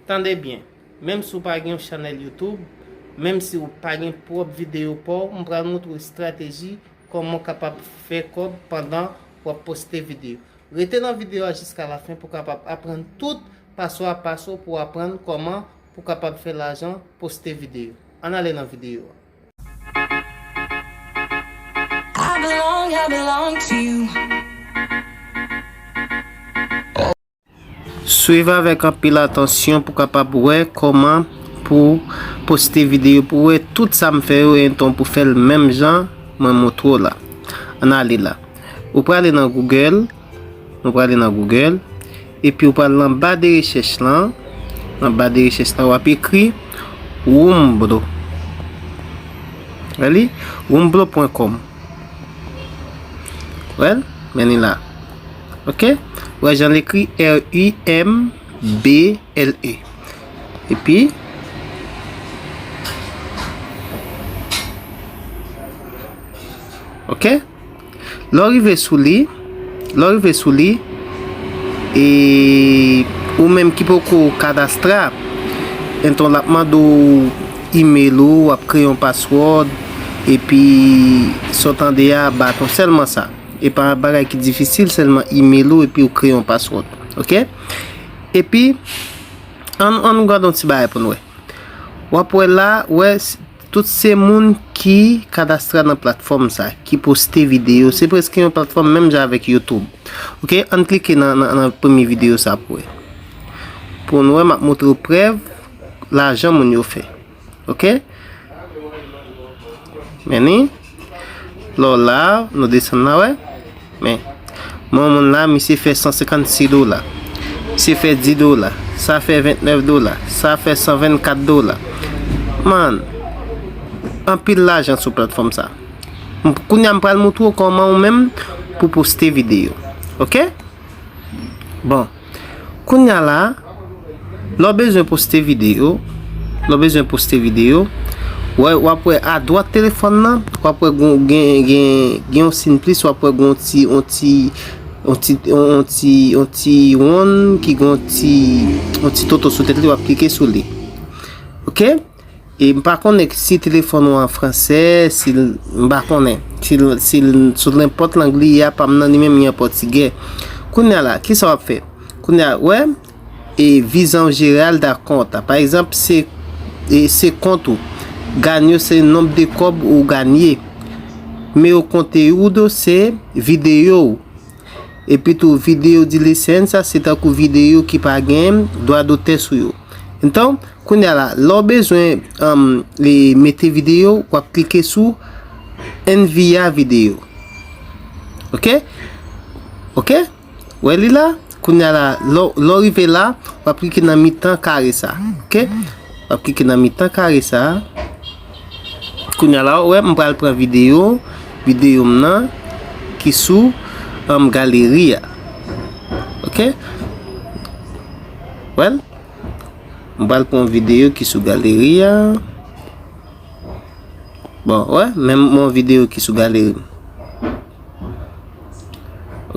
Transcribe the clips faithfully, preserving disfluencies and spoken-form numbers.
Tande byen, menm si w pa gen yon chanèl YouTube, menm si w pa gen pwòp videyo pa w, m pral montre w estrateji kòman w kapab fè kòb pandan w ap poste videyo. Rete nan videyo a jiska lafen pou w kapab aprann tout paso a paso pou w aprann kòman pou w kapab fè lajan poste videyo. Ann ale nan videyo a. I belong, I belong to you. Swiv avèk anpil atansyon pou w kapab wè kòman pou poste videyo, pou w wè tout sa m fè yo, enton pou fè l menm jan mwen montre w la. Ann ale la. Ou prale nan Google, nou prale nan Google, epi ou pral nan ba de rechèch lan, nan ba de rechèch la w ap ekri Womblo. Wè li? Womblo pwen kòm. Wè l? Men li la. Ok? Wè jan l ekri R U M B L E. Epi, ok? Lè w rive sou li, lè w rive sou li, e ou menm ki poko kadastra, enton l ap mande w email ou, w ap kreye yon password, epi sa w tande a, baton, sèlman sa. E pa bagay ki difisil, sèlman email ou, epi w kreye yon password. Ok? Epi, ann, ann gade yon ti bagay pou n wè. W ap wè la, wè, s- tout se moun ki kadastra nan platfòm sa, ki poste videyo. Se prèske yon platfòm menm jan avèk YouTube. Ok, ann klike nan, nan, nan premye videyo sa pou wè. Pou n wè, m ap montre w prèv lajan moun yo fè. Ok? Men ni, lè w la, nou desann la, wè. Men, men yon moun la, misye fè san senkannsis dola. Misye fè dis dola. Sa fè ventnèf dola. Sa fè san vennkat dola. Man, anpil lajan sou platfòm sa. M- Kounye a, m pral montre w kòman ou menm pou poste videyo. Ok? Bon. Kounye a la, lè w bezwen poste videyo, lè w bezwen poste videyo, wè, w ap wè adwat telefòn nan, w ap wè gon- gen, gen, gen yon siy plis, w ap wè gon ti, yon ti, yon ti, yon ti, yon ti wonn ki gon ti, yon ti toto sou tèt li, w ap klike sou li. Ok? E m pa konnen si telefòn ou an fransè, si l- m pa konnen. Si l- si l- sou nenpòt lang li ye a, pa m nan li menm li an pòtigè. Kounye a la, kisa w ap fè? Kounye a, wè, e vizyon jeneral da konta. Pa egzanp, se e se kont ou. Ganyo se nonb de kòb ou ganye. Meyo kontenido se videyo ou. Epi tou, videyo di lisensa se tankou videyo ki pa gen dwa dotè sou yo. Enton, kounye a la, lè w bezwen um, e mete videyo, w ap klike sou envia videyo. Ok? Ok? Wè li la? Kounye a la, lè w- lè w rive la, w ap klike nan mitan kare sa. Ok? W ap klike nan mitan kare sa. Kounye a la, w wè, m pral pran videyo, videyo m nan, ki sou um, galeri a. Ok? Wè l? M pral pran yon videyo ki sou galeri a. Bon, wè, menm yon videyo ki sou galeri m.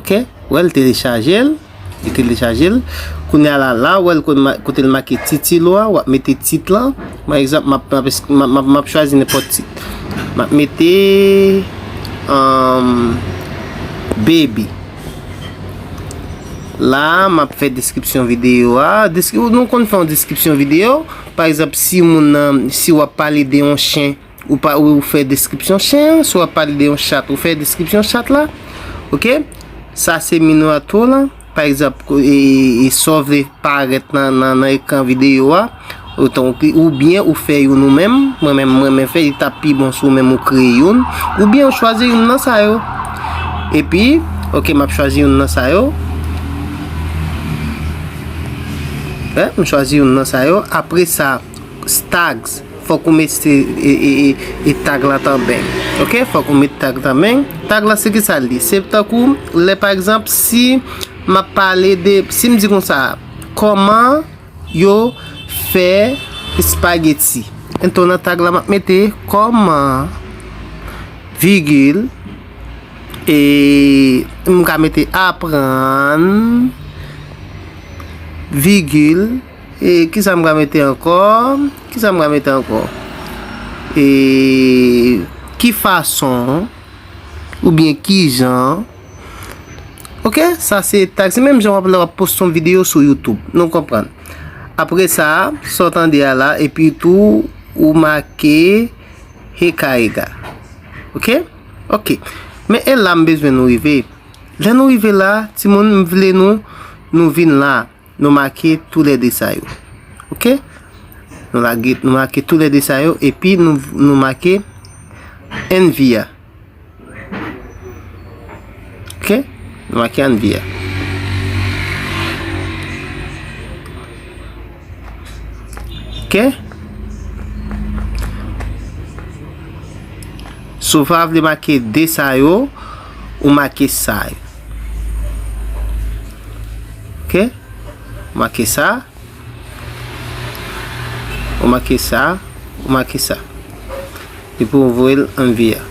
Ok? Wè, l telechaje l. Li telechaje l. Kounye a la, la, wè, l kote ma- kote l make titilo a, w ap mete tit lan. Pa egzanp, m ap, m ap, m ap, m ap chwazi nenpòt tit. M ap mete um, Baby. La, m ap fè deskripsyon videyo a. Deskri- nou konn fè yon deskripsyon videyo. Pa egzanp, si moun nan, si w ap pale de yon chen, ou pa ou fè deskripsyon chen an, si w ap pale de yon chat, ou fè deskripsyon chat la. Ok? Sa se minwato la. Pa egzanp, e, e, e sa w vle parèt nan, nan, nan ekran videyo a. Otan, oubyen ou fè youn ou menm. Mwen menm, mwen menm fè, li t ap pi bon si ou menm ou kreye youn. Oubyen ou chwazi youn nan sa yo. Epi, ok, m ap chwazi youn nan sa yo. Wè, m chwazi youn nan sa yo. Apre sa, tags. Fòk ou mete e, e, e, e tag la tanmen. Ok? Fòk ou mete tag tanmen. Tag la se ki sa l ye? Se tankou lè pa egzanp si m ap pale de, si m di konsa, kòman yo fè espageti? Enton nan tag la m ap mete kòman, vigil, e m ka mete aprann, vigil, E kisa m ka mete ankò? Kisa m ka mete ankò? E ki fason oubyen ki jan? Ok, sa se tag. Se menm jan w ap, lè w ap poste yon videyo sou YouTube. Nou konprann. Apre sa, sa w tande a la, epi tou, ou make Hekaega. Ok? Ok. Men e la m bezwen nou rive. Lè nou rive la, timoun, m vle nou, nou vin la. Nou make toulède sa yo. Ok? Nou lage, nou make toulède sa yo, epi nou, nou make Envy a. Ok? Nou make Envy a. Ok? Si w pa vle make de sa yo, ou make sa yo. Ok? Ou make sa. Ou make sa. Ou make sa. Epi w voye l Envy a.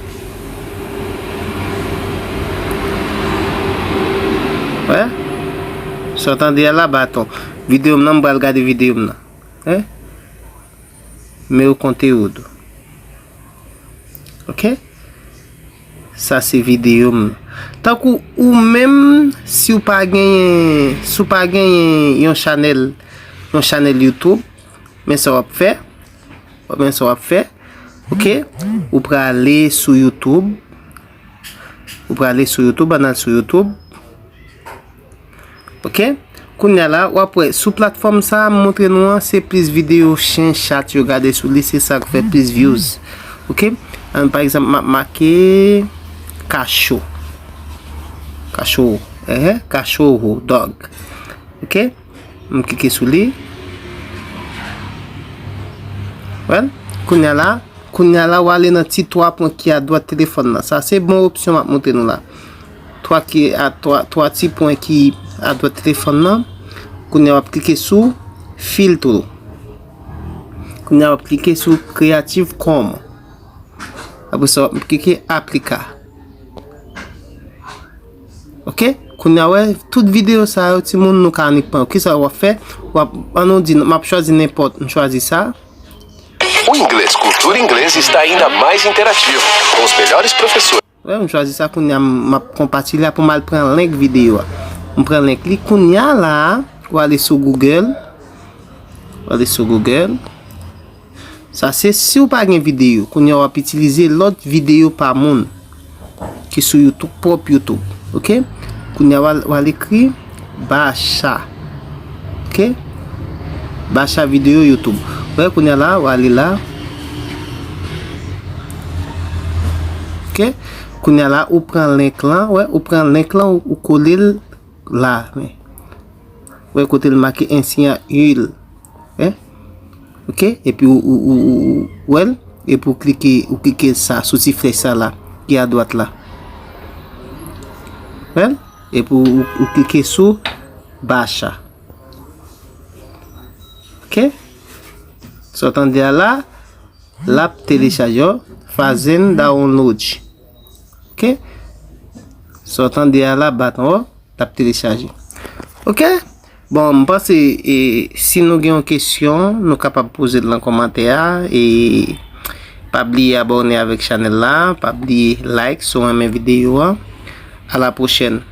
Wè? Sa w tande a la, baton. Videyo m nan, m pral gade videyo m nan. Wè? Meu conteúdo. Ok? Sa se videyo m. Tankou ou menm, si w pa genyen, si w pa genyen yon chanèl, yon chanèl YouTube, men sa w ap fè. Men sa w ap fè. Ok? Ou prale sou YouTube. Ou prale sou YouTube, ann al sou YouTube. Ok? Kounye a la, w ap wè, sou platfòm sa a, m montre nou an, se plis videyo chen, chat yo gade sou li, se sa k fè plis views. Ok? An, pa egzanp, m ap make kacho. Kacho. Ehe, kacho, dog. Ok? M klike sou li. Wè? Kounye a la, Kounye a la, w ale nan ti twa pwen ki adwat telefòn nan. Sa se bon opsyon m ap montre nou la. Twa ki a, twa, twa ti pwen ki adwat telefòn nan. Kounye a w ap klike sou filtro. Kounye a w ap klike sou Creative Commons. Apre sa, w ap klike aplika. Ok? Kounye a wè, tout videyo sa yo, timoun, nou ka annik pran yo. Kisa w ap fè? W ap, ann nou di, m ap chwazi nenpòt, m chwazi sa. O Inglês Cultura Inglês está ainda mais interativo, com os melhores professores. Wè, m chwazi sa kounye a, m ap konpatilye pou m al pran link videyo a. M pran link li kounye a la, w ale sou Google. W ale sou Google. Sa se si w pa gen videyo. Kounye a w ap itilize lòt videyo pa moun ki sou YouTube, pwòp YouTube. Ok? Kounye a w al, w al ekri Bacha. Ok? Bacha videyo YouTube. Wè, kounye a la, w ale la. Ok? Kounye a la, ou pran link lan. Wè, ou pran link lan, ou, ou kole l la. Men. Wè kote l make ensi a il. Hein? Ok? Epi ou, ou, ou, ou, ou wè l. Epi ou klike, ou klike sa, sou ti flèch sa la, ki adwat la. Wè l? Epi ou, ou, ou klike sou Bacha. Ok? Sa w tande a la, l ap telechaje, fazendo download. Ok? Sa w tande a la, baton, l ap telechaje. Ok? Bon, m panse, e, si nou gen yon kesyon, nou kapab poze l nan kòmantè a. E pa bliye abòne avèk chanèl la. Pa bliye like si w renmen videyo a. A la pwochèn.